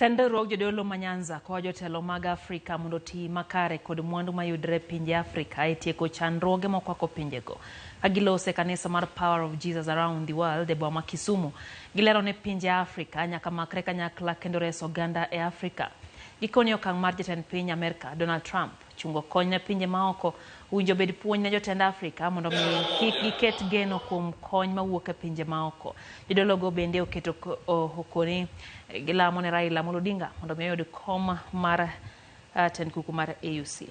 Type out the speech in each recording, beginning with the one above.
Tend riwruog jodolo ma Nyanza kwayo jotelo mag Afrika mondo oti makare kod mwandu mayudre e pinje Afrika e tieko chandruoge mokwako pinjego. Ka giloso e kanisa mar Power of Jesus Around the World e boma ma Kisumu, gilero ni pinje Afrika nyaka makre kanyakla kendo reso oganda e Afrika. Gikoni okang' mar jatend piny Amerka Donald Trump chungo kony ne pinje maoko owinjo obed puonj ne jotend Afrika mondo mi kik giket geno kuom kony mawuok e pinje maoko. Jodologo bende oketo okoni gilamo ne Raila Amolo Odinga mondo mi oyud kom mar tend kuku mar AUC.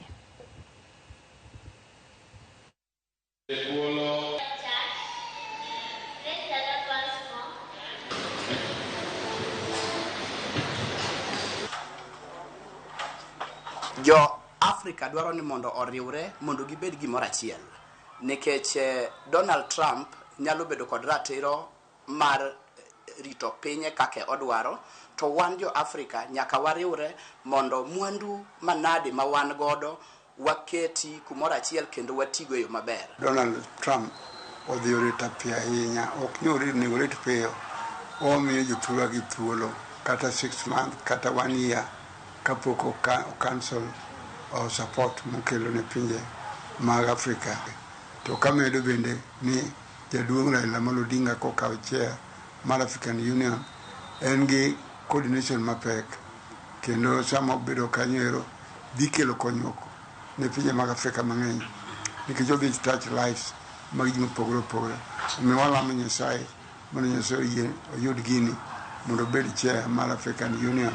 Jo Afrika dwaro ni mondo oriwre mondo gibed gimoro achiel nikech Donald Trump nyalo bedo kod ratiro mar rito pinye kaka odwaro to wan jo Afrika nyaka wariwre mondo mwandu manade ma wan godo waketi kumoro achiel kendo watigo e yo maber. Donald Trump odhi orito piyo ahinya, ok ni onego orit piyo, omiyo jothurwa gi thuolo kata 6 months kata 1 year kapok o cancel support mokelo ne pinje mag Afrika. To kamedo bende ni jaduong' Raila Amolo Odinga kokawo chair mar African Union en gi coordination mapek kendo sama obedo kanyo ero dhi kelo konyruok ne pinje mag Afrika mang'eny nikech odhi touch lives mag ji mopogore opogore. Omiyo walamo Nyasaye mondo Nyasaye oyie oyud gini mondo obed chair mar African Union.